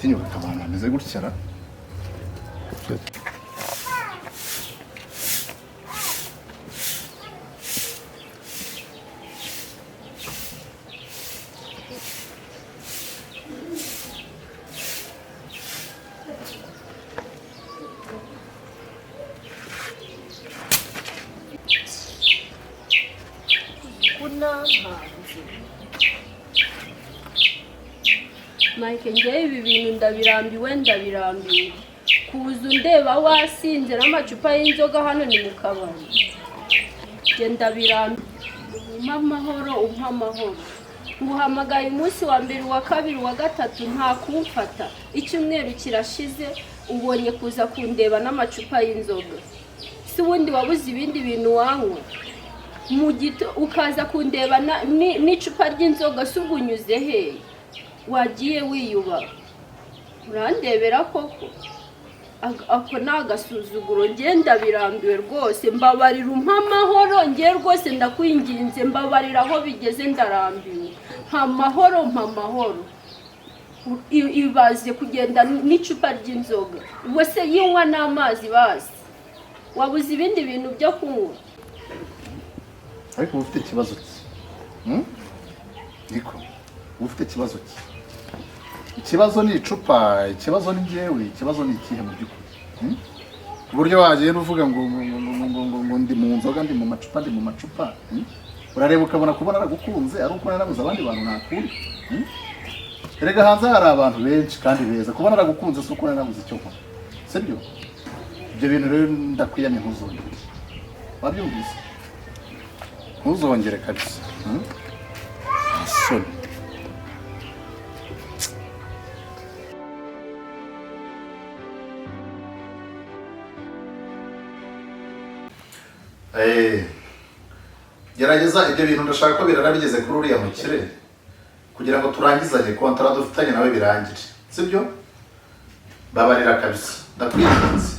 Gutinyuka abantu bameze gutya ra. Unankanze Mike, njyewe ibi bintu ndabirambiwe, ndabirambiwe. Kuza undeba wasinze n'amacupa y'inzoga hano ni mu kabari. Njye ndabirambiwe. Umpa amahoro, umpa amahoro. Nguhamagaye umunsi wa mbere, uwa kabiri, uwa gatatu, nta kumfata. Icyumweru kirashize, ubonye kuza kundeba n'amacupa y'inzoga. Si ubundi wabuze ibindi bintu wanywa? Mu gito ukaza kundeba n'icupa ry'inzoga, si ubwo unyuze hehe? Wagiye wiyubaha, urandebera koko? Ako ni agasuzuguro. Njye ndabirambiwe rwose, mbabarira umpa amahoro. Njye rwose ndakwinginze, mbabarira, aho bigeze ndarambiwe. Mpa amahoro, mpa amahoro. Ibaze kugenda n'icupa ry'inzoga, ubwo se yinywa n'amazi bazi? Wabuze ibindi bintu byo kunywa? Ariko uba ufite ikibazo ki? Hmm? Niko, uba ufite ikibazo ki? Ikibazo ni icupa, ikibazo ni njyewe, ikibazo ni ikihe mu by'ukuri? Hmm? Ku buryo wagenda uvuga ngo ngo ngo ngo ngo ngo ngo ndi mu nzoga, ndi mu macupa, ndi mu macupa. Hmm? Urareba ukabona kubona naragukunze ari uko narabuze abandi bantu nakunda. Hmm? Erega hanze hari abantu benshi kandi beza. Kuba naragukunze si uko narabuze icyo nkora, sibyo? Ibyo bintu rero ndakwiyamye, ntuzongere. Wabyumvise? Ntuzongere kabisa. Hmm? Nta soni. Gerageza ibyo bintu, ndashaka ko birara bigeze kuri uriya mukire kugira ngo turangizanye kontara dufitanye nawe birangire, sibyo? Babarira kabisa, ndakwinginze.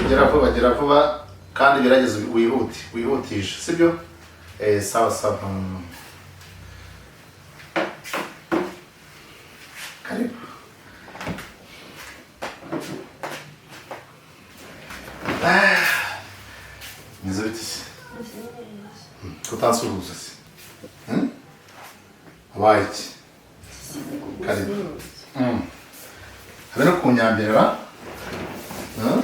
Gera vuba, gera vuba kandi gerageza wihute, wihutishe, sibyo? Sawa sawa. Karibu. Ah, meze bite se? Kutansuhuza se? Hmm? Wabaye iki? Karibu. Habe no kunyambira. Hmm?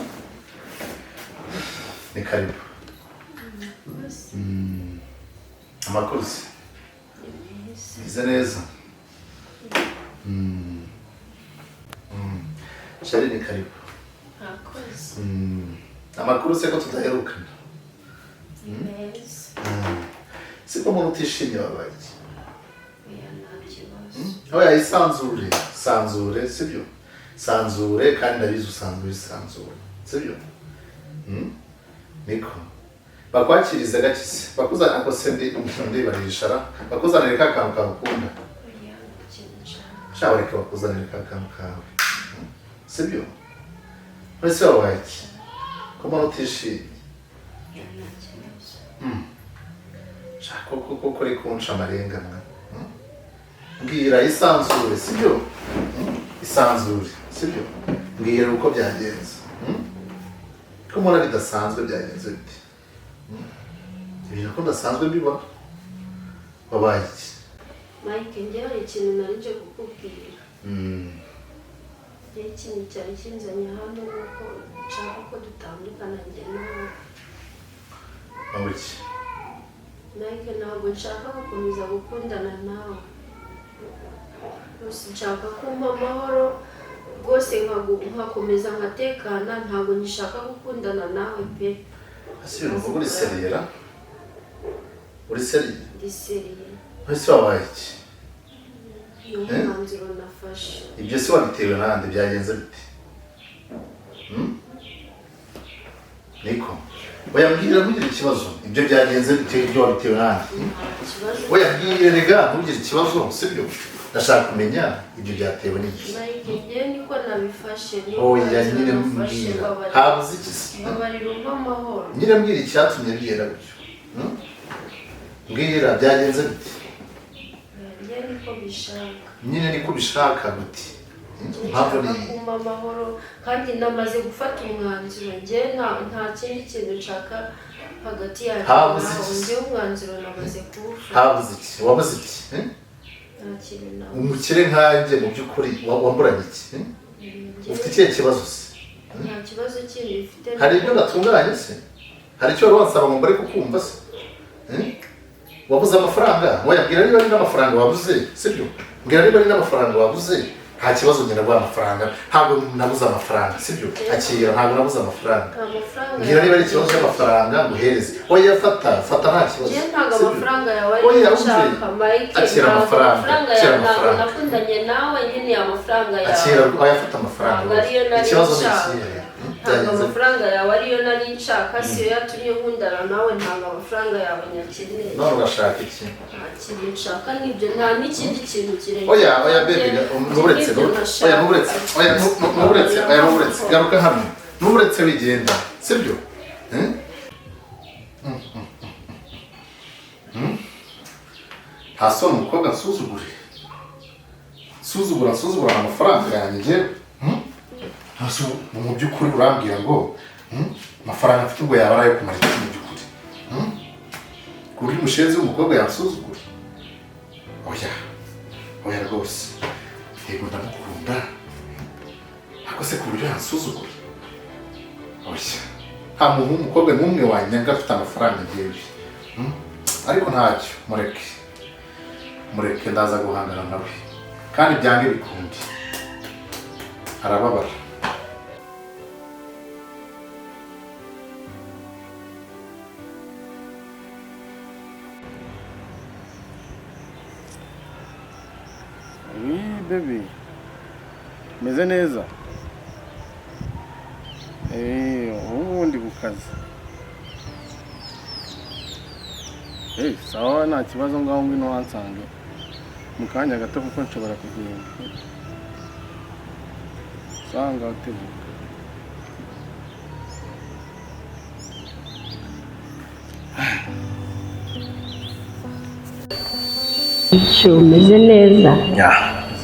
Ni karibu. Amakuru se? Meze neza. Shari, ni karibu. Murakoze. Amakuru se ko tudaherukana? Ni meza. Siko umuntu utishimye, wabaye iki? Oya, nta kibazo. Oya, isanzure, sanzure, sibyo? Sanzure, kandi ndabizi usanzwe wisanzura, sibyo? Hmm? Niko bakwakiriza gakise, bakuzanira ko se ndi ndibarishara, bakuzanire ka kantu kawe ukunda? Oya, nta kintu nshaka. Sha, bareke bakuzanire ka kantu kawe. Sibyo? Ese wabaye iki ko mbona utishimye? Oya, nta kibazo. Sha, koko koko uri kunca amarenga mwa. Hmm? Mbwira, isanzure, sibyo? Hmm? Isanzure, sibyo? Mbwira uko byagenze. Hmm? Ko mbona bidasanzwe, byagenze bite? Hmm? Ibintu ko ndasanzwe mbibona, wabaye iki? Mike, njye hari ikintu nari nje kukubwira. Njye ikintu cyari kinzanye hano ni uko nshaka ko dutandukana njye nawe. Wowe iki? Mike, ntabwo nshaka gukomeza gukundana nawe rwose. Nshaka kumpa amahoro rwose, nkakomeza nkatekana. Ntabwo ngishaka gukundana nawe pe. Ese ibintu uvuga uri sérieux ra? Uri sérieux? Ndi sérieux. Ese wabaye iki? Ni umwanzuro nafashe. Ibyo se wabitewe nande? Byagenze bite? Hmm? Niko, oya mbwira, ntugire ikibazo. Ibyo byagenze bite? Ibyo wabitewe nande? Nta kibazo. Oya mbwira rega, ntugire ikibazo, sibyo? Ndashaka kumenya ibyo byatewe n'iki. Mike, njye niko nabifashe, ni Oya umwanzuro nyine nafashe. mbwira. Mbabarira. Habuze iki se? Mbabarira, umpe amahoro. Nyine mbwira icyatumye bigenda gutyo. Hmm? Mbwira, byagenze bite? Njye Njye niko mbishaka. Nyine niko ubishaka gute? Impamvu ni Nshaka kumpa amahoro, kandi namaze gufata umwanzuro. Njye nta kindi kintu nshaka hagati yanjye Habuze nawe. iki? Njyewe umwanzuro namaze kuwufata. Habuze iki? Wabuze iki? Eh? Nta kintu nawe. Umukire nkanjye, mu by'ukuri wamburanye iki? Eh? Ufite ikihe kibazo se? Nta kibazo kindi mfite. Hari ibyo natunganye se? Hari icyo wari wansaba ngo mbare kukumva se? Eh? Wabuze amafaranga? Oya, mbwira niba ari n'amafaranga wabuze, sibyo? Mbwira niba ari n'amafaranga wabuze. Nta kibazo, njye naguha amafaranga. Ntabwo nabuze amafaranga, sibyo? Akira, ntabwo nabuze amafaranga. Nta mafaranga. Mbwira niba ari ikibazo cy'amafaranga nguhereze. Oya, fata, fata, nta kibazo. Njye ntabwo Sibyo? amafaranga yawe ari Oya, nshaka, umve. Mike. Akira Ntabwo amafaranga, amafaranga akira yawe, ntabwo amafaranga. nakundanye nawe nkeneye amafaranga yawe. Akira, oya, fata amafaranga. Ntabwo ariyo nari Ikibazo ni nshaka. ikihe? Hmm? Ntabwo Byagenze bite? amafaranga yawe ariyo nari nshaka, siyo yatumye nkundana nawe. Ntabwo amafaranga yawe nyakeneye. None urashaka iki? Nta kintu nshaka, nibyo, nta n'ikindi kintu kirenze. Oya, oya, baby, ntuburetse. Nibyo nashaka. Oya, ntuburetse. Oya, ntuburetse. Oya, ntuburetse, garuka hano, ntuburetse, wigenda, sibyo? Eh? Mm. Nta soni, umukobwa nsuzugure, nsuzugura, nsuzugura amafaranga yanjye njyewe? Hmm? Nta mu by'ukuri urambwira ngo amafaranga mfite ubwo yaba ari ayo kumara iki mu by'ukuri? Hmm? Ku buryo umushenzi w'umukobwa yansuzugura? Oya, oya rwose. Yego, ndamukunda, ariko se ku buryo yansuzugura? Oya, nta muntu w'umukobwa n'umwe wanyanga afite amafaranga ngewe. Hmm? Ariko ntacyo, mureke, mureke, ndaza guhangana nawe kandi byange bikunde, arababara. Oui, baby. Meze neza. Ubu ndi ku kazi. Sawa, nta kibazo, ngaho ngwino wansange. Mu kanya gato kuko nshobora kugenda. Sawa, ngaho tebuka. Icyo umeze neza?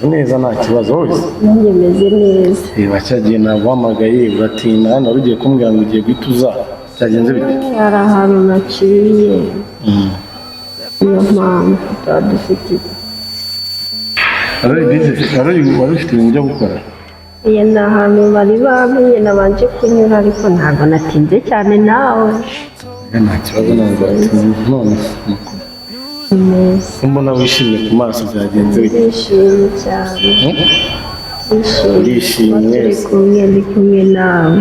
Meze neza, nta kibazo, wowe? Nanjye meze neza. Cyagiye naguhamagaye uratinda, hano wari ugiye kumbwira ngo ugiye guhita uza. Byagenze bite? Hari ahantu naciye, niyo mpamvu tuba dufite. Wari busy, wari ufite ibintu byo gukora. Iyo ni ahantu bari bamenye nabanje kunyura, ariko ntabwo natinze cyane nawe. Nta kibazo, ntabwo watinze. None se amakuru? Ni meza. Mbona wishimye ku maso, byagenze bite? Ndishimye cyane. Ndishimye. Urishimye? Kuba turi kumwe, ndi kumwe nawe.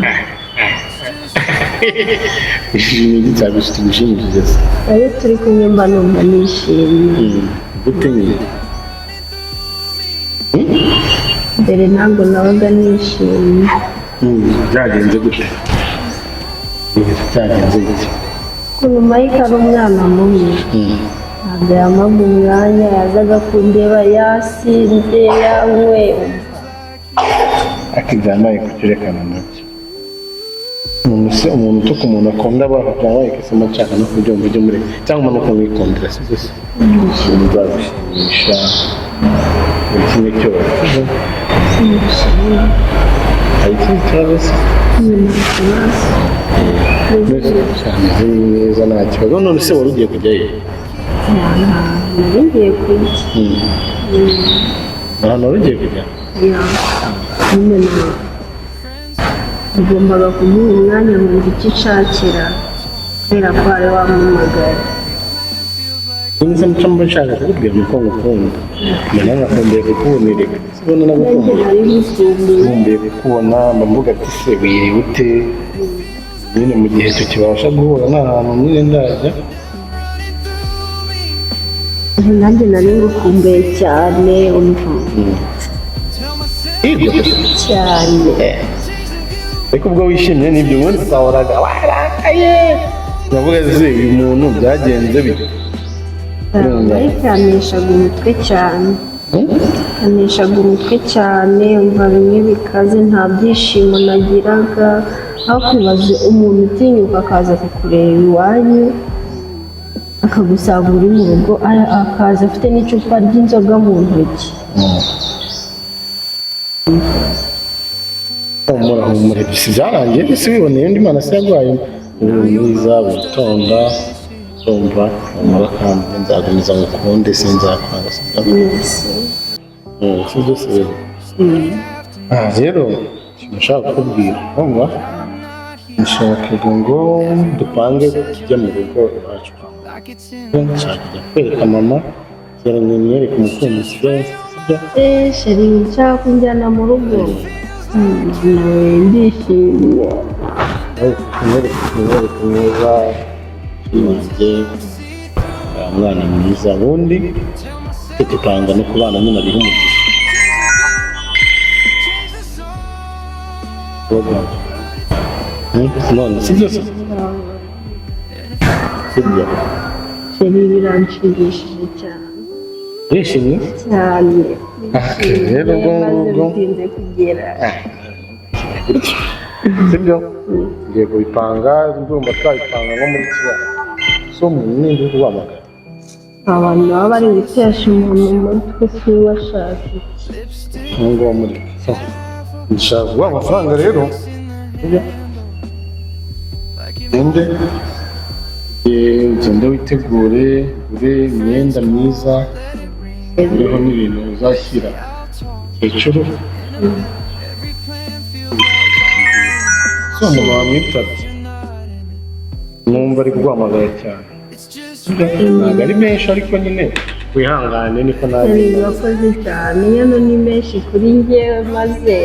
Wishimiye iki cyagushimishije se? Iyo turi kumwe mba numva nishimye. Gute nyine? Mbere ntabwo nabaga nishimye. Byagenze gute? Byagenze gute? Ukuntu Mike ari umwana mubi, ntabwo yampaga umwanya, yazaga kundeba yasinze, yanyweye. Ariko ibya Mike kucyerekana nabyo, umuntu se, umuntu utuka umuntu akunda abaho, bya Mike se nshaka no kubyumva, ujye umureka cyangwa umuntu ukamwikundira, si byo se? Ibintu bizagushimisha buri kimwe cyose. Hari ikindi kibazo se? Ameze neza, nta kibazo. None se wari ugiye kujyayo? Nari ngiye kurya. Ahantu wari ugiye kujya? Nyine nagombaga kumuha umwanya ngo nzi icyo nshakira, kubera ko wari wampamagaye. Nyine se muco mba nshaka kukubwira ni uko ngukunda, mbona nakumbuye kukubonera, sibona? Nanjye Nagukumbuye. nari ngukumbuye. Nkumbuye kukubona, mba mvuga ati se wiriwe ute nyine, mu gihe tukibasha guhura, nta hantu nyine ndajya. Nanjye nari ngukumbuye cyane, umva. Ibyo Cyane. Ariko ubwo wishimye nibyo, ubundi twahoraga warakaye, ndavuga se uyu muntu byagenze bite? Urumva? Ariko yaneshaga umutwe cyane, yaneshaga umutwe cyane, umva, bimwe bikaze, nta byishimo nagiraga, aho kwibaza umuntu utinyuka akaza kukureba iwanyu. Akagusanga uri mu rugo, akaza afite n'icupa ry'inzoga mu ntoki. Humura, humura, si byarangiye, si wiboneye undi mwana se yaguhaye uri mwiza, witonda, urumva, humura kandi nzakomeza ngukunde, sinzakwanga, sibyo? Sibyo se rero? Rero ikintu nshaka kukubwira, urumva, nshakaga ngo dupange tujye mu rugo iwacu. Nshaka kujya kwereka mama kugira ngo mwereke umukunzi, sibyo? Sibyo? Eh, chéri, nshaka kunjyana mu rugo. Nawe ndishimye. Mwereke mwiza wanjye, umwana mwiza, ubundi twe tupanga no kubana nyine abiha umugisha. None si byo se? Sibyo? Chéri, biranshimishije cyane. Urishimye? Cyane. Okay, rero ubwo Maze ngubwo bitinze kugera. Sibyo, ngiye kubipanga, ndumva twabipanga nko muri kiriya si umuntu ninde uri kuguhamagara? Abantu baba bari gutesha umuntu umutwe, si bashaka iki? Ubu ngubu muri so nshaka kuguha amafaranga rero, sibyo? Ugende, ugende witegure, ugure imyenda myiza, uriho n'ibintu uzashyira hejuru, si umuntu wamwitabye numva ari kuguhamagara cyane. Ntabwo ari menshi, ariko nyine wihangane, niko Chéri, nabi. urakoze cyane, yano ni menshi kuri njyewe maze.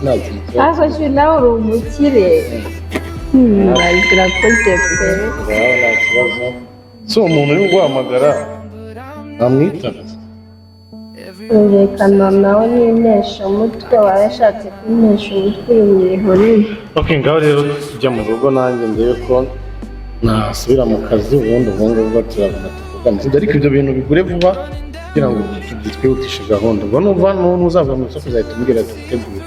Nta kintu kibazo. Ariko chéri, nawe uri umukire. Urakoze pe. Ngaho nta kibazo. Si umuntu uri kuguhamagara wamwitabye? Yerekana nawe n'intesha umutwe, warashatse kuntesha umutwe, uyu mwihorere. Ok, ngaho rero tujya mu rugo, nanjye ndebe ko nasubira mu kazi, ubundi ubwo ngubwo turabona tuvugane, sibyo? Ariko ibyo bintu bigure vuba kugira ngo twihutishe gahunda. Ubwo nuva nuzava mu isoko uzahita umbwira dutegure.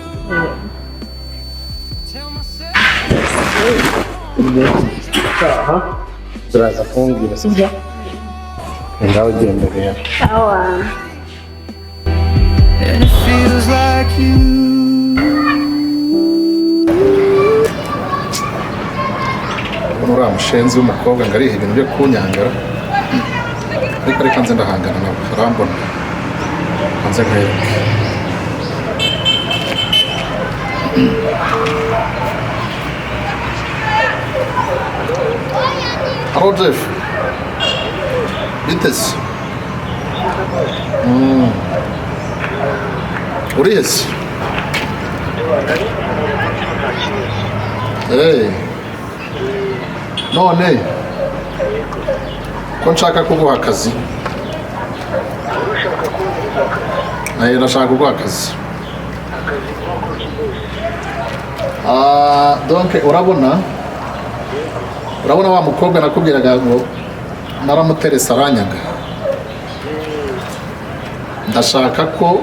Utaha turaza kumbwira, sibyo? Ngaho ugenda rero. Sawa. And it feels like you. Uriya mushenzi w'umukobwa ngo ariha ibintu byo kunyangara, ariko reka nze ndahangana nawe, arambona, nze nkwereke. Halo Jeff, bite se? Urihe se? Hey. None ko nshaka kuguha akazi? Ndashaka kuguha akazi. Ah, donc urabona wa mukobwa nakubwiraga ngo naramuterese aranyaga, ndashaka ko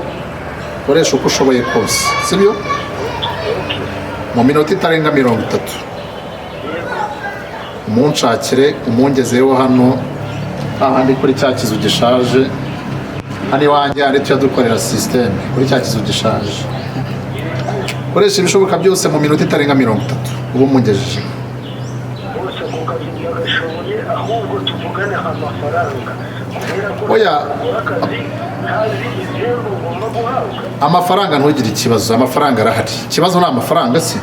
ukoresha uko ushoboye kose, sibyo, mu minota itarenga 30 umunshakire, umungezeho hano hahandi kuri cya kizu gishaje hano iwanjye, hari tujya dukorera système, kuri cya kizu gishaje. Koresha ibishoboka byose, mu minota itarenga 30 uba umugejeje. Bose ako kazi ntibagashoboye, ahubwo tuvugane amafaranga, kubera ko Oya. ukora akazi ntazi ibihembo ugomba guhabwa. Amafaranga ntugire ikibazo, amafaranga arahari. Ikibazo ni amafaranga se?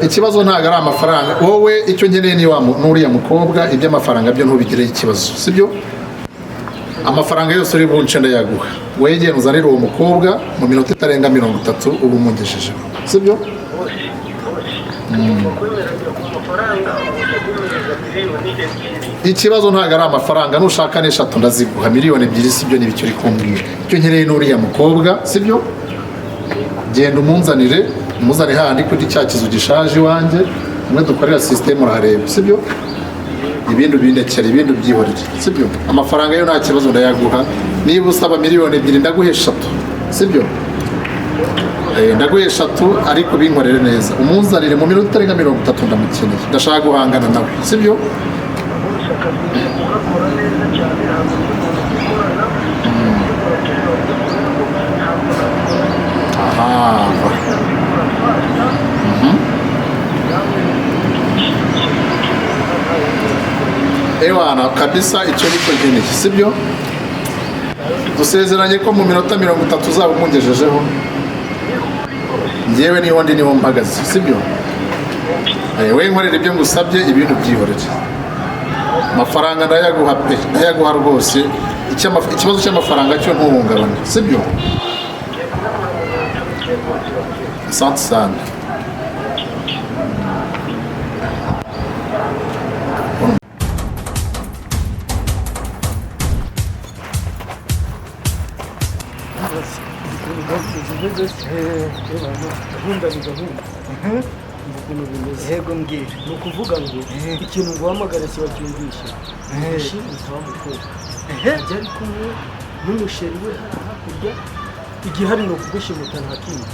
Ikibazo ntabwo ari amafaranga. Wowe icyo nkeneye ni n'uriya mukobwa, iby'amafaranga byo ntubigireho ikibazo, sibyo? Amafaranga yose uri bunce ndayaguha. Wegere uzanire uwo mukobwa mu minota itarenga 30 uba umugejejeho, sibyo? Bose, bose tugomba kwemeranya ku mafaranga, ubuze kwemereza 2 miliyoni. Ikibazo ntabwo ari amafaranga, nushaka n'eshatu ndaziguha. 2 miliyoni sibyo? N'ibicyo uri kumbwira, icyo nkeneye n'uriya mukobwa, sibyo? Genda umunzanire, umuzane hahandi kuri cya kizu gishaje iwanjye umwe dukorera système, urahareba, sibyo? Ibindi ubindekere, ibindi ubyihorere, sibyo? Amafaranga yo nta kibazo, ndayaguha. Niba usaba 2 miliyoni ndaguha eshatu, sibyo? Ndaguha eshatu, ariko binkorere neza, umunzanire mu minota itarenga 30, ndamukeneye, ndashaka guhangana nawe, sibyo? Akazi ngiye kugakora neza cyane. Ntabwo ndi umuntu dukorana, tugakora turi babiri, kubera ko ntabwo nabikora Aha. Nabikora faster. Nawe tubishyigikire neza, nta wundi wabikora. Ewana kabisa, icyo nicyo nkeneye, sibyo? Dusezeranye ko mu minota 30 uzaba umugejejeho. Njyewe niho ndi, niho mpagaze, sibyo? We nkorera ibyo ngusabye, ibintu byihorere. Amafaranga ndayaguha pe, ndayaguha rwose. Ikibazo cy'amafaranga cyo ntuhungabane, sibyo? Ngiye kubikora mu minota mike rwose bakwiye. Asante sana. Gahunda ni gahunda, ukuntu bimeze. Yego, mbwira. Ni ukuvuga ngo ikintu nguhamagara kiba cyumvishe ushimuta wa mukobwa ajya ari kumwe n'umusheri we hariya hakurya. Igihari ni ukugushimuta, nta kindi.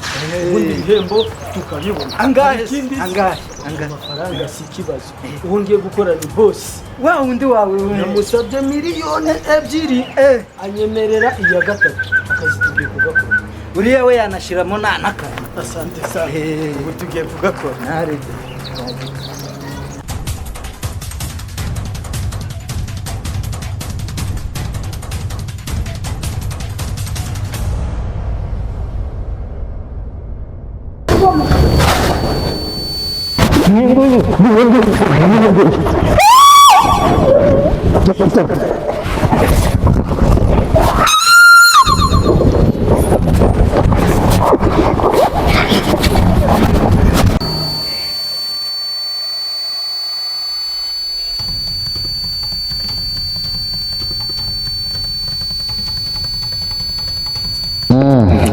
Ubundi ibihembo tukabibona. Angahe se? Ikindi, Angahe? Angahe? amafaranga si ikibazo. Uwo ngiye gukora ni boss. Wa wundi wawe we. Namusabye 2 miliyoni, anyemerera iya gatatu. Akazi tugiye kugakora. Uriya we yanashiramo nta n'akantu. Asante sana. Ubu tugiye kugakora. Ntarebe.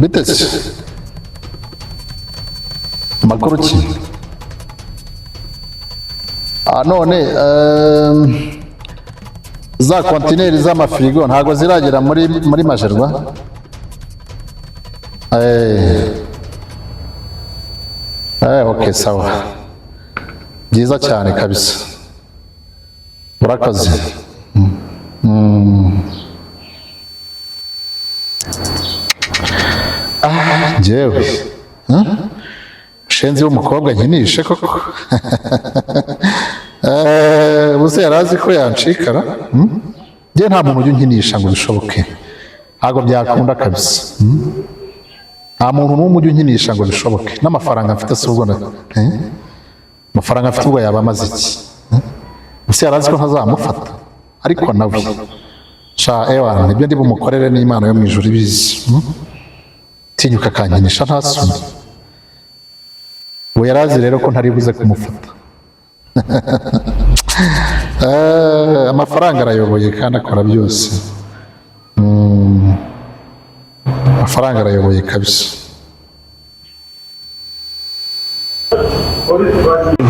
Biteze amakuru ki? None za kontineri z'amafirigo ntabwo ziragera muri Majerwa? Ok, sawa, byiza cyane kabisa, urakoze. Njyewe shenzi w'umukobwa nkinishe koko? Ubuse yari azi ko yancikara? Hmm? Njye nta muntu ujya unkinisha ngo bishoboke, ntabwo byakunda kabisa. Nta muntu n'umwe ujya unkinisha ngo bishoboke. N'amafaranga mfite si ubwo eh? Amafaranga mfite ubwo yaba amaze iki? Ubuse yari azi ko ntazamufata? Ariko nawe sha, ewana, nibyo ndi bumukorere n'Imana yo mu ijuru ibizi. Tinyuka akankinisha nta soni. Ubu yari azi rero ko ntari buze kumufata. Amafaranga arayoboye kandi akora byose. Amafaranga arayoboye kabisa.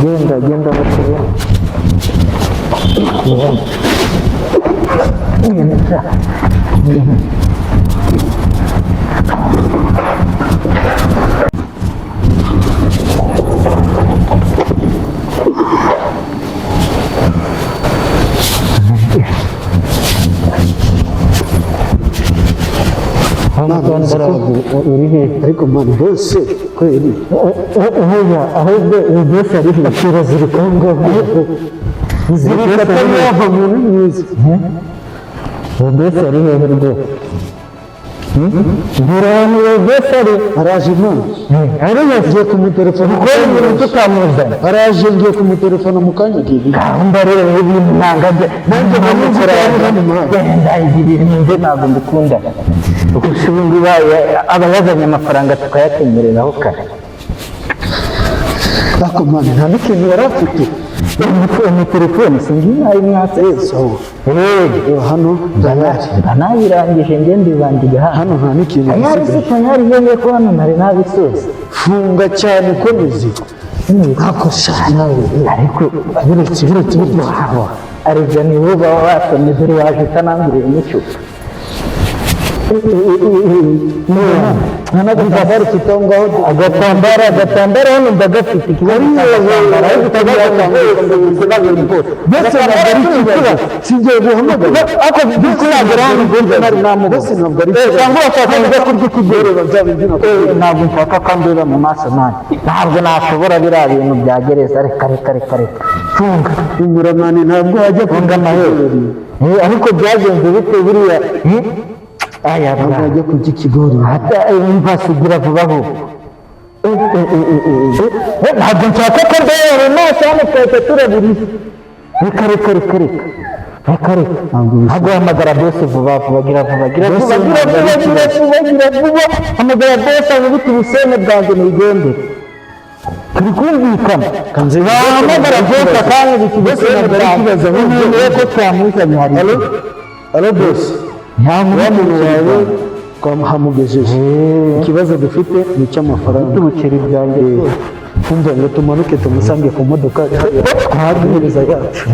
Genda, genda mukuru. Genda. Uri he? Ariko man, bose kweli. Oya, ahubwo uyu bose ari he? Kirazira ngo zirika yava muri mwiza. Uyu bose ari hehe rwose? Mbwira ahantu uyu bose ari. Araje man. Ari he? Ngiye kumutelefona. Kuko ibintu tukamuzana. Araje, ngiye kumutelefona mu kanya ngiye. Gahunda rero y'ibintu nanga bye nanjye Nkamukora hano, man. Genda, ibi bintu nze ntabwo mbikunda. Gusa ubu ngubu aba yazanye amafaranga tukayakenyereraho kare. Ariko man, nta n'ikintu yari afite. Ni telefone sinzi nayo mwatse. Sawa. Reba hano tayari. Mba nayirangije, njye mbibandiye hano. Hano nta n'ikintu Tayari si gisigaye. tayari yemeye ko hano nari nabisoza. Funga cyane, ukomeze. Ntako sha nawe. Ariko Buretse, buretse, buretse. Wabo aribyo, ni bo baba basomye. Dore waje utanangurira n'icupa. N'agatambaro mfite aho ngaho, agatambaro hano ndagafite. Ikibazo cy'agatambaro ariko byose ntabwo ari ikibazo. Singiye guhamagara. Ariko byose ntabwo ari hano ngo nari namubona. Bose ntabwo ari ikibazo. Cyangwa urashaka njya kurya ikigori? Bya bindi nakubwiye. Ntabwo nshaka ko andeba mu maso nanjye, ntabwo nashobora biriya bintu bya gereza. Reka reka reka reka, funga. Inyuramani ntabwo wajya Funga amahera. Ariko byagenze bite buriya? Aya Ntabwo wajya kurya ikigori. Mpasigira vuba vuba. Ntabwo nshaka ko ndeba mu maso hano, twahita turabura. Reka reka reka reka reka reka. Ntabwo hamagara bose vuba vuba, gira vuba, gira vuba, gira vuba, gira vuba, gira vuba, hamagara bose abubite ubusene bwanjye nigendere. Turi kumvikana? Bahamagara bose akanyubika ubusene bwanjye, umuntu ko twamuzanye hari. Alo bosi, Nta wa muntu wawe muntu twamuhamugejeje. Ikibazo dufite ni icy'amafaranga. Ubuceri bwanjye. Kumva ngo tumanuke tumusange ku modoka twaduhereza yacu.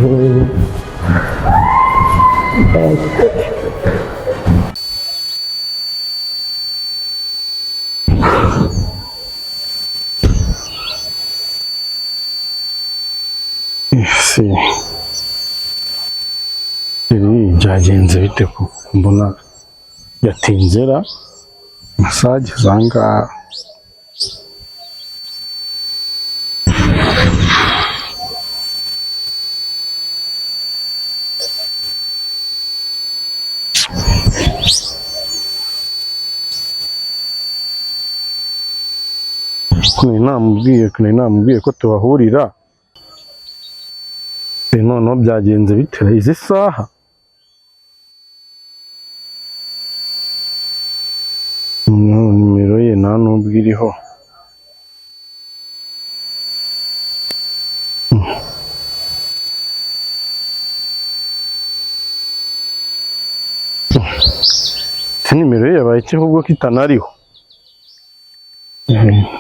Ese ibi byagenze bite koko? Mbona yatinzera amasaha ageze aha ngaha. Ko nari namubwiye ko tubahurira. Noneho byagenze bite izi saha? No, nimero ye nta nubwo iriho. Se nimero ye yabaye iki ahubwo ko itanariho?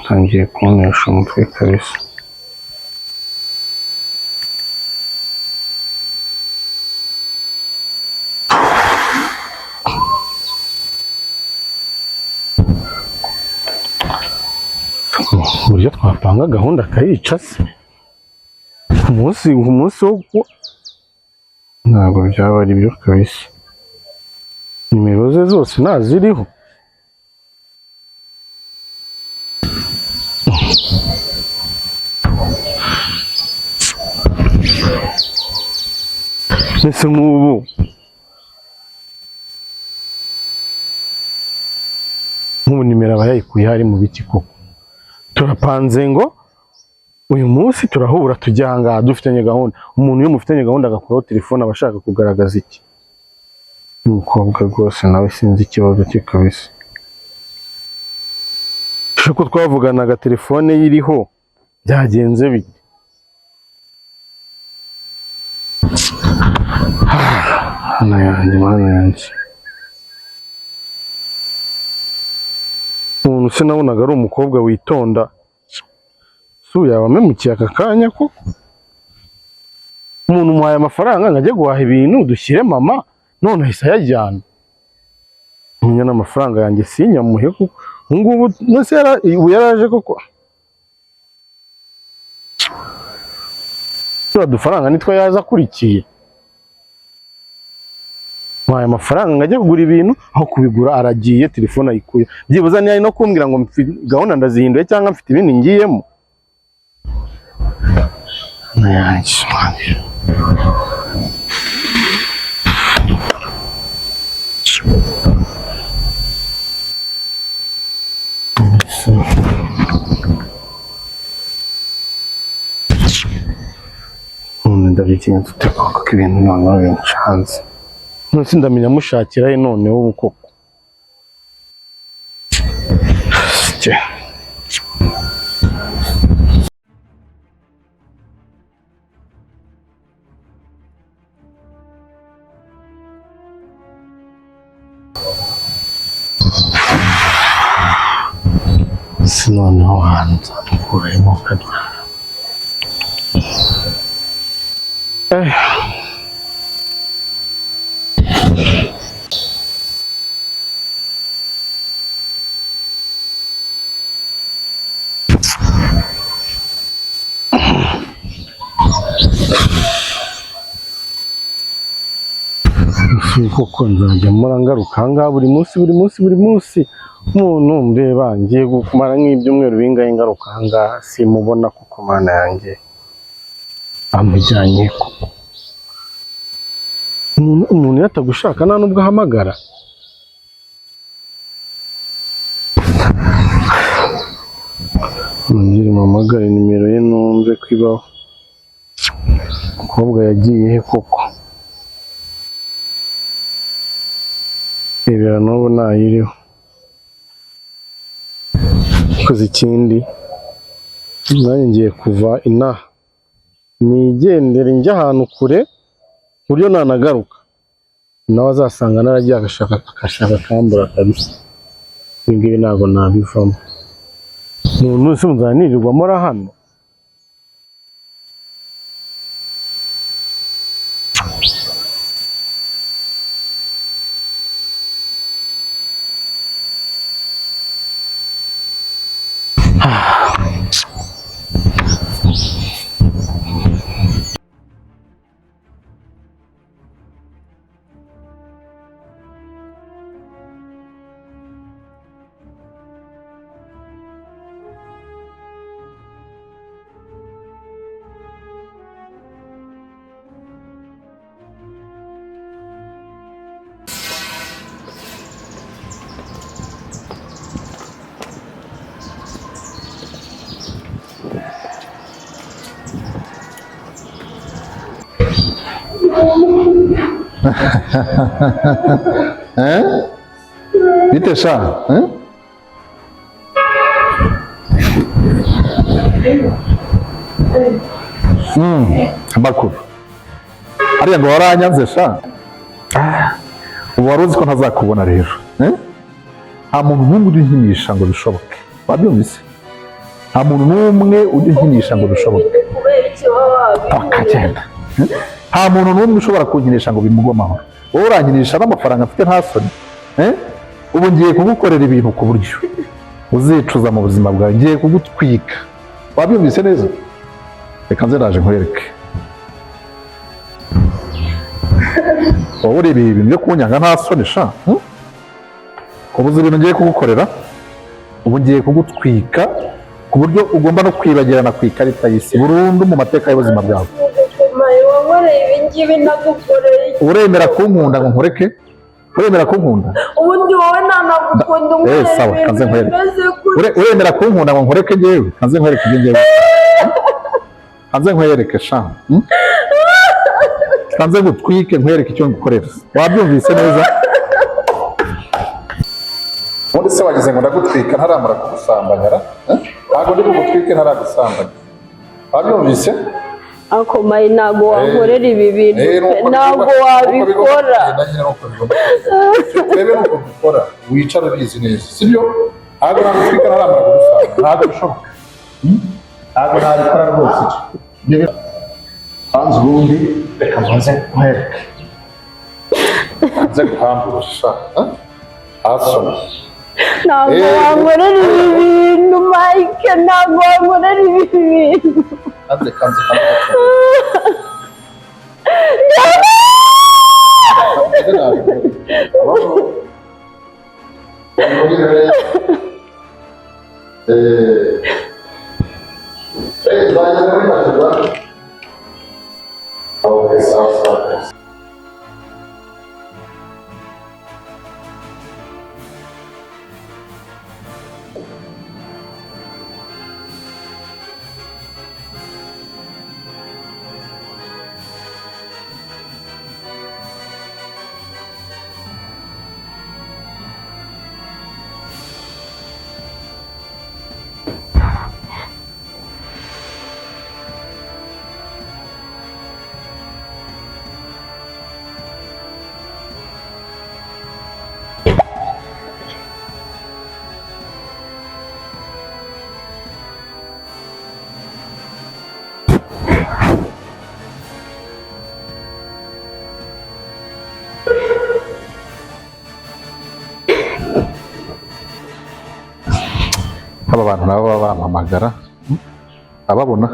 Ntangiye kuntesha umutwe kabisa. Uburyo twapanga gahunda akayica se umunsi wo ntabwo byaba ari byo kabisa. Nimero ze zose ntaziriho. Mbese nk'ubu nimero aba yayikuye hari mu biki koko? Turapanze ngo uyu munsi turahura tujya aha ngaha, dufitanye gahunda. Umuntu iyo mufitanye gahunda agakuraho telefone, aba ashaka kugaragaza iki? Umukobwa rwose nawe sinzi ikibazo cye kabisa. Ko twavuganaga telefone ye iriho, byagenze bite? Mana yanjye, Mana yanjye! Umuntu se nabonaga ari umukobwa witonda, si uyu yaba amemukiye aka kanya koko? Umuntu umuhaye amafaranga ngo ajye guhaha ibintu dushyire mama, none ahise ayajyana. Menya n'amafaranga yanjye sinyamuhe kuko ubu ngubu nose ubu yaraje koko. Turiya dufaranga nitwo yaza akurikiye. Muhaye amafaranga ngo ajye kugura ibintu, aho kubigura aragiye, telefone ayikuye. Byibuze niyo ari no kumbwira ngo gahunda ndazihinduye cyangwa mfite ibindi ngiyemo. Mana yanjye, Mana. None ndabigenza ute koko ko ibintu noneho bincanze? None sindamenya mushakira he noneho ubu koko? Cye. Si noneho ahantu nzamukuramo kabyara. Koko nzajya mpora ngaruka aha ngaha buri munsi buri munsi buri munsi. Umuntu ndeba ngiye kumara nk'ibyumweru bingahe ngaruka aha ngaha simubona kuko Mana yanjye amujyanye koko. Umuntu iyo atagushaka nta nubwo ahamagara. Nongere mpamagare nimero ye numve ko ibaho. Umukobwa yagiye he koko? Rebera n'ubu ntayiriho. Koze ikindi nanjye ngiye kuva inaha nigendere njye ahantu kure ku buryo nanagaruka nawe azasanga naragiye agashaka akambura kabisa. Ibi ngibi ntabwo nabivamo. Umuntu wese muzanirirwamo hano. Eh? Bite sha? Eh? Amakuru. Hariya ngo waranyanze sha? Ubu wari uzi ko ntazakubona rero. Eh? Nta muntu n'umwe ujya unkinisha ngo bishoboke. Wabyumvise? Nta muntu n'umwe ujya unkinisha ngo bishoboke. Akagenda. Nta muntu n'umwe ushobora kunkinisha ngo bimugwe amahoro. Wowe urankinisha n'amafaranga mfite nta soni. Ubu ngiye kugukorera ibintu ku buryo uzicuza mu buzima bwawe. Ngiye kugutwika. Wabyumvise neza? Reka nze ndaje nkwereke. Wowe ureba ibintu byo kunyanga nta soni sha. Ubuze ibintu ngiye kugukorera. Ubu ngiye kugutwika ku buryo ugomba no kwibagirana ku ikarita y'isi burundu mu mateka y'ubuzima bwawe. Uremera kunkunda ngo nkureke? Uremera kunkunda? Ubundi wowe ntanagukunda unkorera. Uremera kunkunda ngo nkureke njyewe? Kanze nkwereke ibyo njyewe. Kanze nkwereke sha. Kanze ngutwike nkwereke icyo ngukorera. Wabyumvise neza? Ubundi se wagize ngo ndagutwika ntaramara kugusambanya? Ntabwo ndi bugutwike ntaragusambanya. Wabyumvise? Ako mayi ntabwo wankorera ibi bintu, ntabwo wabikora. Twebwe nuko dukora, wicara ubizi neza, sibyo? Ntabwo nagutwika ntaramara kugusambanya, ntabwo bishoboka. Ntabwo nabikora rwose. Hanze ubundi reka mbanze nkwereke. Nze guhamburusha. Asoma. Ntabwo wankorera ibi bintu Mike, ntabwo wankorera ibi bintu. Kanze kanze kanze. Aba bantu nabo baba bampamagara ababona.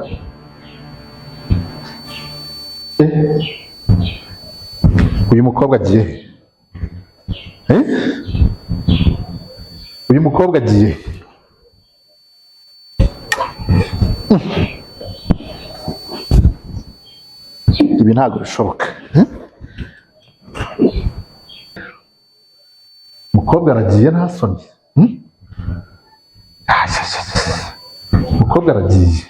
Uyu mukobwa agiye he? Eh? Uyu mukobwa agiye he? Ibi ntabwo bishoboka. Eh? Umukobwa aragiye nta soni. Hmm? Ah, sha, sha, sha, sha. Umukobwa aragiye,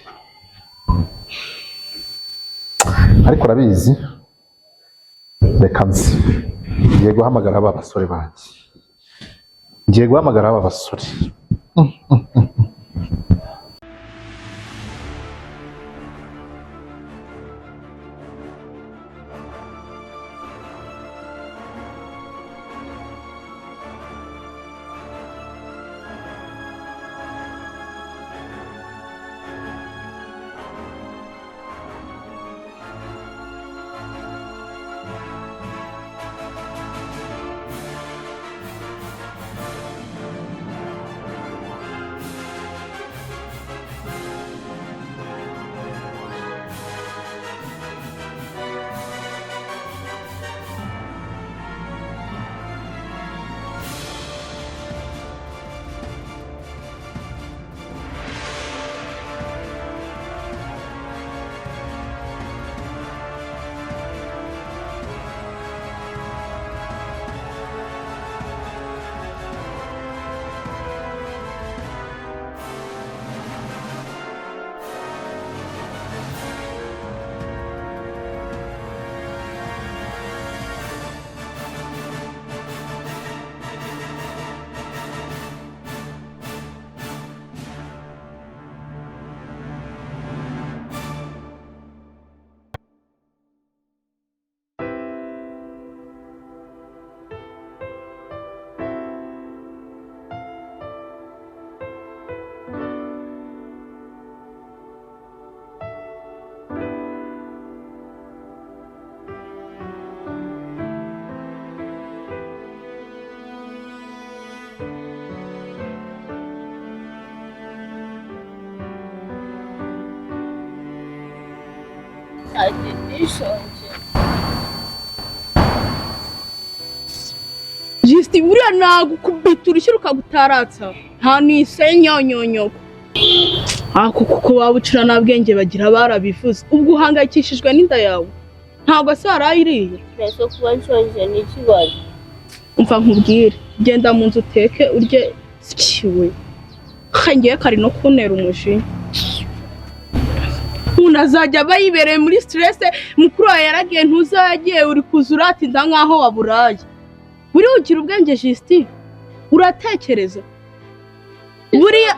ariko urabizi, reka nzi, ngiye guhamagara aba basore banjye, ngiye guhamagara aba basore. Ati ndishonje. Justin, buriya nagukubita urushyi rukagutaratsa nta nisenyonyonyoko. Ako kuko waba ucira nta bwenge bagira barabivuze. Ubwo uhangayikishijwe n'inda yawe, ntabwo se warayiriye? Mbese kuba nshonje ni ikibazo? Umva nkubwire, genda mu nzu uteke urye. Sikiwe ngiye kari no kuntera umujinya. Umuntu azajya aba yibereye muri stress, mukuru wawe yaragiye ntuzagiye, uri kuza uratinda nkaho waburaye. Buriya ugira ubwenge Justin, uratekereza. Buriya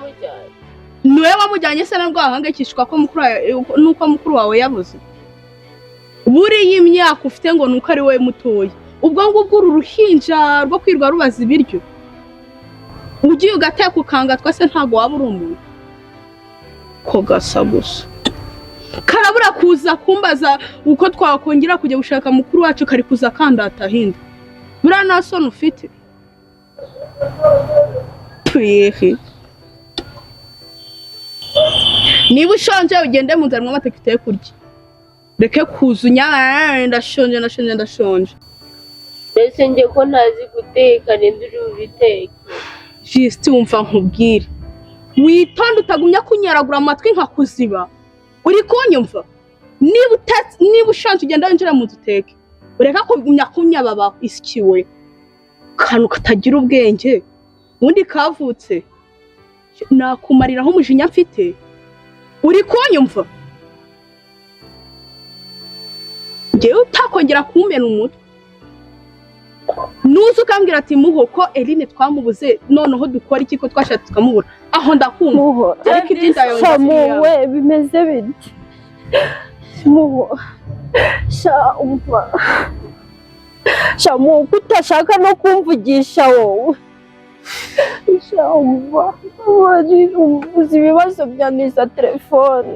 niwe wamujyanye se nabwo wahangayikishwa ko mukuru wawe, nuko mukuru wawe yabuze? Buriya imyaka ufite ngo nuko ari wowe mutoya, ubwo ngubwo uru ruhinja rwo kwirwa rubaza ibiryo, ugiye ugateka ukangatwa se ntabwo waba uri umuntu. Ko gasa gusa karabura kuza kumbaza uko twakongera kujya gushaka mukuru wacu, kari kuza kandata hinda. Buriya nta soni ufite? Twehe, niba ushonje ugende mu nzara amateke uteye kurya, reke kuza unyara ndashonje ndashonje ndashonje. Mbese njye ko ntazi guteka, ninde uri bubiteke? Justin, wumva nkubwire, witonde utagumya kunyaragura amatwi nkakuziba. Uri kunyumva? Niba ushonje ugenda winjira mu nzu uteke, ureka kugumya kunyababa isikiwe. Kantu katagira ubwenge ubundi kavutse, nakumariraho umujinya mfite. Uri kunyumva? Njyewe utakongera kumena umutwe, nuza ukambwira ati muho ko Eline twamubuze, noneho dukora iki ko twashatse tukamubura, aho ndakumva. Muho, Ariko iby'inda yawe muwe bimeze bite? Muho, sha umva, sha muho ko utashaka no kumvugisha wowe. Sha umva, uzi ibibazo bya nisa telefone.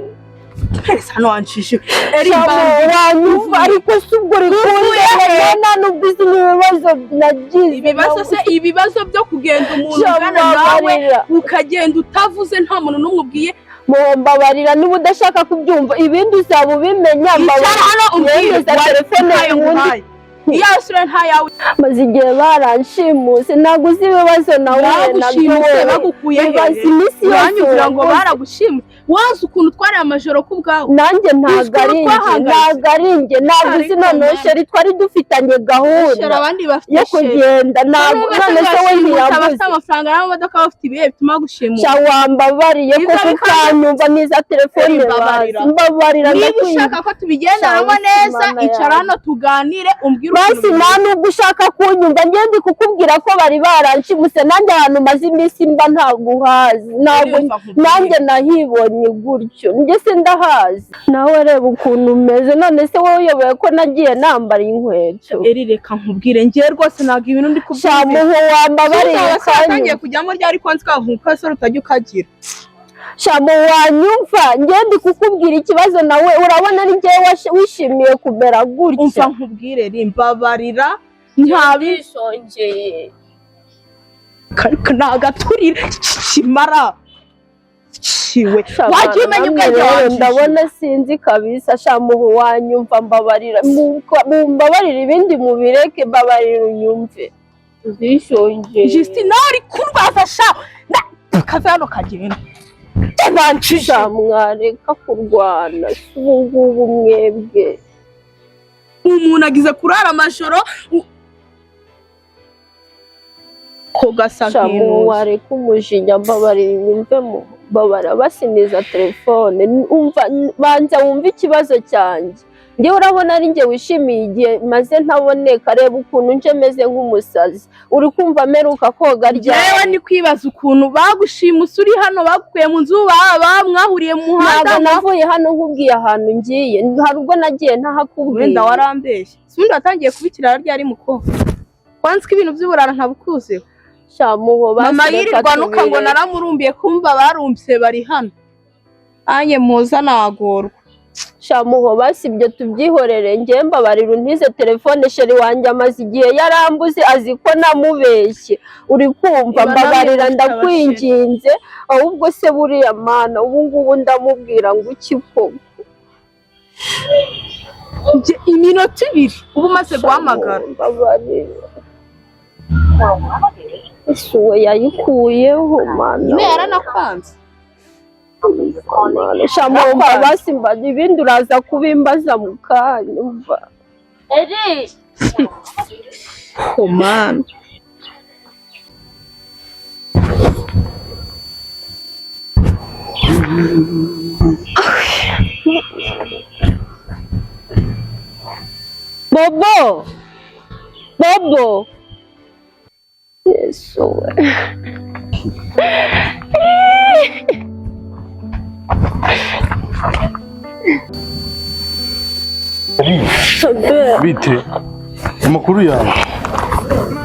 Twese hano wanshije. Sha muho wanyumva, ariko si ubwo uri kundeba nta nubwo uzi n'ibibazo nagize. Ibibazo se, ibibazo byo kugenda umuntu Sha ungana nawe mbabarira. ukagenda utavuze nta muntu n'umwe ubwiye. Muho mbabarira, niba udashaka kubyumva ibindi uzaba ubimenya. Icara hano umbwire Mbabarira, telefone ntayo ubundi nguhaye. Iyasura nta yawe. Maze igihe baranshimuse, ntabwo uzi ibibazo nahuye nabyo. Bagushimuse Wowe bagukuye bibaza hehe? Iminsi yose Uranyumvira ngo wakoze. Baragushimuse, wazi ukuntu twariye amajoro ku bwawe? Nanjye ntabwo Uzi ukuntu ari njye. twahangayitse? Ntabwo ari njye, ntabwo uzi. Ariko Noneho man. chéri, twari dufitanye gahunda Chéri, abandi bafite yo chéri. kugenda, ntabwo none se we ntiyabuze? Abafite amafaranga n'amamodoka, bafite ibihe bituma bagushimuta. Sha, wambabariye Ibyo kuko ukanyumva n'iza telefone. Mbabarira. Bazi, mbabarira, Niba ndakwinginze. ushaka ko tubigendanamo Sha, neza, Mana icara yanjye. hano tuganire, umbwire Basi ukuntu nta nubwo ushaka kunyumva, njye ndi kukubwira ko bari baranshimuse. Nanjye ahantu maze iminsi mba ntabwo uhazi, ntabwo. Urumva nkubwire. Nanjye nahibonye gutyo, njye se ndahazi? Nawe reba ukuntu umeze. None se wowe uyoboye ko nagiye nambara inkweto? Eri, reka nkubwire, njyewe rwose ntabwo ibintu ndi kubyumva. Shamuhu, wambabariye Watangiye ukanyumva. kujyamo ryari? Ko nzi ko se utajya ukagira. Shamu, wanyumva? Njye ndi kukubwira ikibazo, nawe urabona ari njyewe wishimiye kumera Umva gutya. nkubwire, ri mbabarira, ntabi Ndishongeye. Nagaturire kimara kiwe, wagiye umenya ubwenge Rero wanjye. ndabona sinzi kabisa. Shamuhu, wanyumva? Mbabarira, mumbabarire, ibindi mubireke, mbabarira unyumve, ndishongeye. Justine, nawe uri kurwaza sha, kave hano kagenda. Sha, mwareka kurwana si ubu ngubu mwebwe? Umuntu agize kurara amajoro ko gasa Shamuhu, nk'inuza. wareka umujinya? Mbabarira unyumve, mu mbabara, basiniza telefone. Umva, banza wumve ikibazo cyanjye. Njyewe urabona ari njye wishimiye igihe maze ntaboneka? Reba ukuntu nje meze nk'umusazi. Uri kumva mperuka koga Jewe ryari? ni kwibaza ukuntu bagushimuse uri hano, bagukuye mu nzu, baba mwahuriye mu muhanda. Ntabwo navuye hano nkubwiye ahantu ngiye. Hari ubwo nagiye ntahakubwiye? Wenda warambeshye. Si ubundi watangiye kuba ikirara ryari, mukobwa? Kwanza ko ibintu by'uburara ntabukuzeho. Shamuho, basi Mama reka yirirwa nuka ngo tubireke. Naramurumbiye kumva barumvise bari hano, nanjye muza nagorwa. Shamuho, basi ibyo tubyihorere. Njye mbabarira untize telefone. Chéri wanjye amaze igihe yarambuze, azi ko namubeshye, uri kumva? Iba namwe Mbabarira, mufite ndakwinginze. Ahubwo se buriya mana, ubu ngubu ndamubwira ngo iki koko? Njye iminota 2 uba umaze guhamagara. Shamuho, mbabarira. Ese uwo yayikuyeho, mana? Nyine yaranakwanze. Shamuho, basi mbaza ibindi, uraza kubimbaza mu kanya, umva. Oh man. Bobo, Bobo, Yesu we! Bite, amakuru yawe?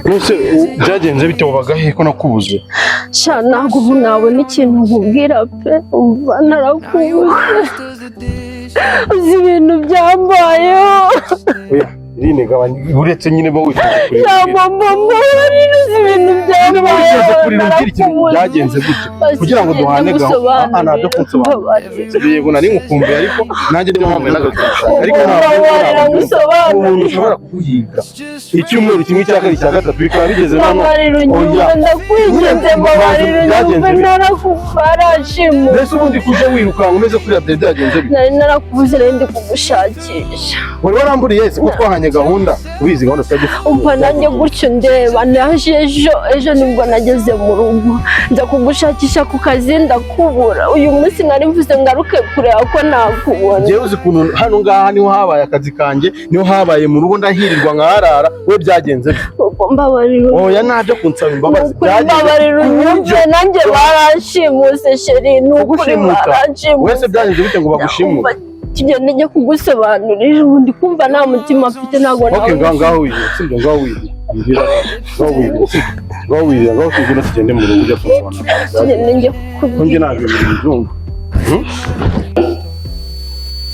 Nose byagenze bite? Wabaga he ko nakubuze? Sha, ntabwo ubu nabona ikintu nkubwira pe. Umva, narakubuze. Uzi ibintu byambayeho? Oya Irine, gabanya. Uretse nyine ba wifuza kureba. Sha mama, mbabarira, uzi ibintu Nyine ba wifuza byambayeho? kureba, umbwira ikintu. Narakubuze. Byagenze gute kugira ngo duhane gahunda? Ah, ntabyo kunsobanurira. Yego, nari ngukumbuye, ariko nanjye niyo mpamvu nagakushaka, ariko ntabwo Mbabarira umuntu ngusobanurire. ushobora kuguhiga icyumweru kimwe, cya kabiri, cya gatatu, bikaba bigeze hano. Mbabarira unyumve, Oya. ndakwinginze, mbabarira unyumve. Byagenze bite? Narakubarashimuse. Mbese ubundi kuje wirukanka umeze kuriya, byari byagenze bite? Nari narakubuze, nari ndi kugushakisha. Wari waramburiye se ko twahanye gahunda? Ubizi gahunda twari dufite. Umva, nanjye gutyo ndeba, naje ejo, ejo nibwo nageze mu rugo, nza kugushakisha ku kazi ndakubura. Uyu munsi nari mvuze ngaruke kureba ko nakubona. Njyewe uzi ukuntu hano ngaha niho habaye akazi kanjye, niho habaye mu rugo, ndahirirwa nkaharara. We byagenze bite? Ubwo mbabarira. Oya, ntabyo kunsaba imbabazi. Nukuri mbabarira unyumve, nanjye baranshimuse chéri, ni ukuri. Kugushimuta? Baranshimuse. Wese byagenze bite ngo bagushimute? Tugende njye kugusobanurira, ubundi kumva nta mutima mfite, ntabwo Okay, ngaho ngaho wirira, sibyo? Ngaho wirira, mbwira, ngaho wirira, sibyo? Ngaho wirira, ngaho tugenda, tugende mu rugo ujya kunsobanurira. Tugende njye Ko njye kukubwira. ntabwo ibintu mbyumva.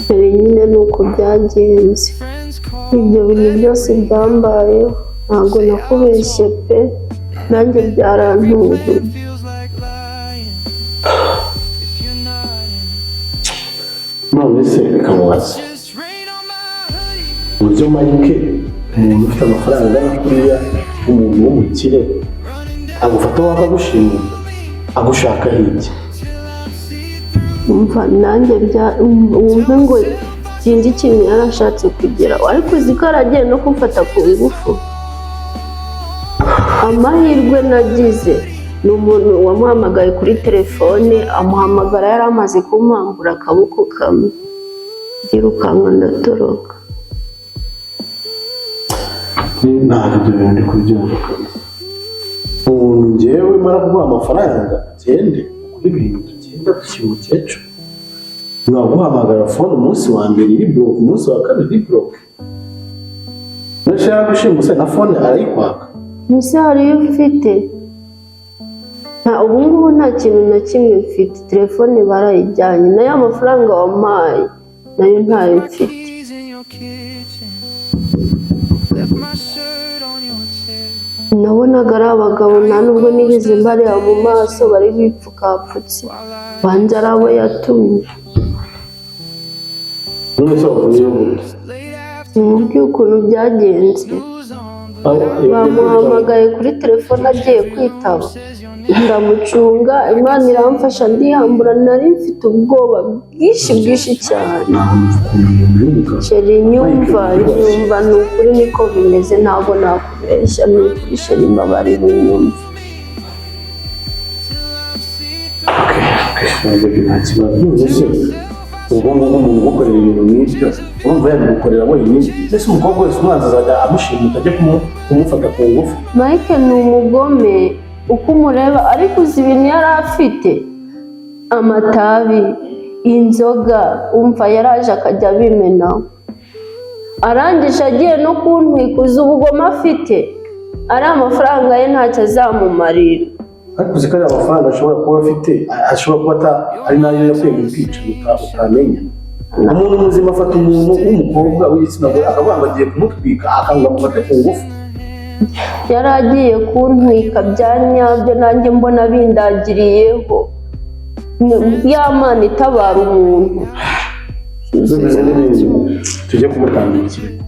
Dore nyine ni uko byagenze, ibyo bintu byose byambayeho, ntabwo nakubeshye pe, nanjye byarantunguye. None se reka mubaze, uburyo Mike Umuntu ufite amafaranga angana kuriya, umuntu w'umukire agufata waba agushimuta agushaka hirya. Umva nanjye bya wumve ngo sinzi ikintu yarashatse kugeraho, ariko uzi ko aragiye no kumfata ku ngufu. Amahirwe nagize ni umuntu wamuhamagaye kuri telefone, amuhamagara yari amaze kumpambura akaboko kamwe, ndirukanka ndatoroka. Ntabwo ibyo bintu ndi kubyumva kabisa. Umuntu ngewe mara kuguha amafaranga ugende ukore ibintu, tugenda dushyira umukecuru, naguhamagara phone umunsi wa mbere iri block, umunsi wa kabiri iri block, nashaka gushimuse na phone arayikwaka. Mbese hari iyo ufite? Nta, ubu ngubu nta kintu na kimwe mfite. Telefone barayijyanye, nayo amafaranga wampaye nayo ntayo mfite. Nabonaga ari abagabo, nta nubwo nigeze mbareba mu maso, bari bipfukapfutse, banza ari abo yatumye. None se wavuye gute? Nimubwiye ukuntu byagenze. Bamuhamagaye kuri telefone agiye kwitaba, ndamucunga, Imana iramfasha ndihambura. Nari mfite ubwoba bwinshi bwinshi cyane. Chéri, nyumva, nyumva, ni ukuri niko bimeze, ntabwo nakubeshya, ni ukuri chéri, mbabarira unyumve. Nta kibazo. None se ubwo ngubwo umuntu ugukorera ibintu nk'ibyo urumva yabigukorera wenyine? Mbese umukobwa wese umwanzi azajya amushimuta ajye kumufata ku ngufu? Mike ni umugome uko umureba, ariko uzi ibintu yari afite: amatabi, inzoga, umva yaraje akajya abimenaho, arangije agiye no kuntwikuza. Ubugome afite, ari amafaranga ye ntacyo azamumarira. Ariko uzi ko ari amafaranga ashobora kuba afite, ashobora kuba ari nayo yakuye mu bwicanyi utamenya. Umuntu muzima afata umuntu w'umukobwa w'igitsina gore akavuga ngo agiye kumutwika, akanga amufate ku ngufu? Yari agiye kuntwika bya nyabyo, nanjye mbona bindagiriyeho. Ya Mana itabara umuntu. Bimeze n'ibindi, tujye kumutangira ikirego.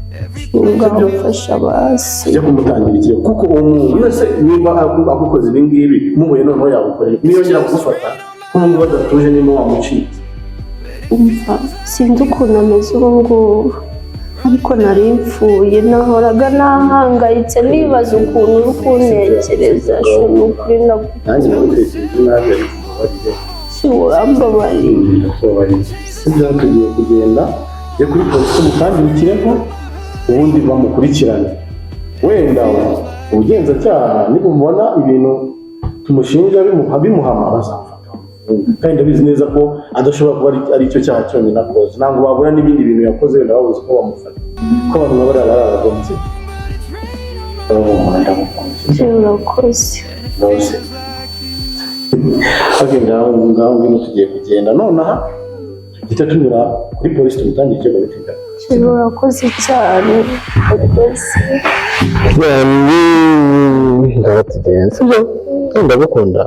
Ngamufasha basi. Tujye kumutangira ikirego, kuko uwo muntu wese niba agukoze ibi ngibi, muhuye noneho yagukorera, niyongera kugufata nk'ubu ngubu adatuje, niba wamucitse. Umva, sinzi ukuntu ameze ubu ngubu, ariko nari mfuye, nahoraga nahangayitse nibaza ukuntu uri kuntekereza. Ni ukuri. Nanjye nagutekereje nabi, ariko umbabarire. Si urambabariye? Ndakubabariye, sibyo? Tugiye kugenda tujye kuri polisi tumutangire ikirego, ubundi bamukurikirane. Wenda ubugenzacyaha nibumubona ibintu tumushinja bimuhama, bazamufata bamufunge. Kandi ndabizi neza ko adashobora kuba ari icyo cyaha cyonyine akoze. Ntabwo babura n'ibindi bintu yakoze, wenda babuze ko bamufata, kuko abantu baba bari abagomye. Ndagukunda. Urakoze. Rwose. Okay, ngaho ngaho ngwino, tugiye kugenda nonaha, duhita tunyura kuri polisi tumutangire ikirego bitinda. Urakoze cyane, urakoze. Ngaho tugenda, sibyo? Ndagukunda.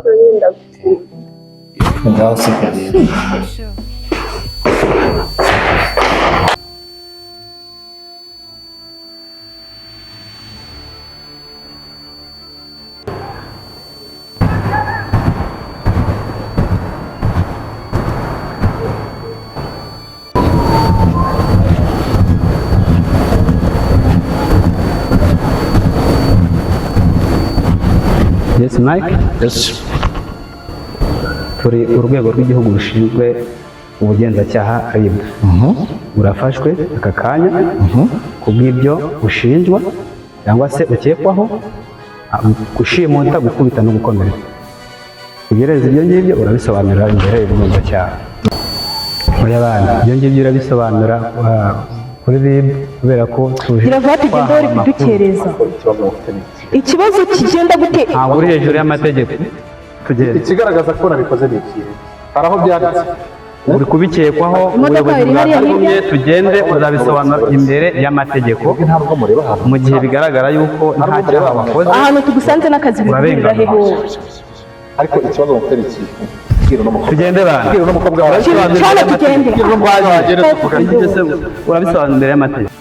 Ngaho seka rero. Yes, Mike. Yes. Turi urwego rw'igihugu rushinzwe ubugenzacyaha RIB. Urafashwe aka kanya ku bw'ibyo ushinjwa cyangwa se ukekwaho, gushimuta, gukubita no gukomeretsa. Ugereza ibyo ngibyo urabisobanura imbere y'ubugenzacyaha. Oya bana, ibyo ngibyo urabisobanura kuri RIB kubera ko tuje Gira vuba tugende, twahawe bari amakuru. kudukereza. Ikibazo kigenda gute? Ntabwo uri hejuru y'amategeko. Tugende. Ikigaragaza ko nabikoze ni ikihe? Hari aho byanditse? Uri kubikekwaho. Imodoka Ubuyobozi iri hariya bwatumye hirya. tugende, uzabisobanura imbere y'amategeko Ntabwo mureba ahantu mu gihe bigaragara yuko nta cyaha wakoze. Ahantu tugusanze n'akazi bihurira he wowe? Ariko ikibazo mufite ni ikihe? Bwira uno mukobwa. Tugende bana. Bwira uno mukobwa wawe. Cyane tugende. Bwira uno mukobwa wawe. Urabisobanura imbere y'amategeko.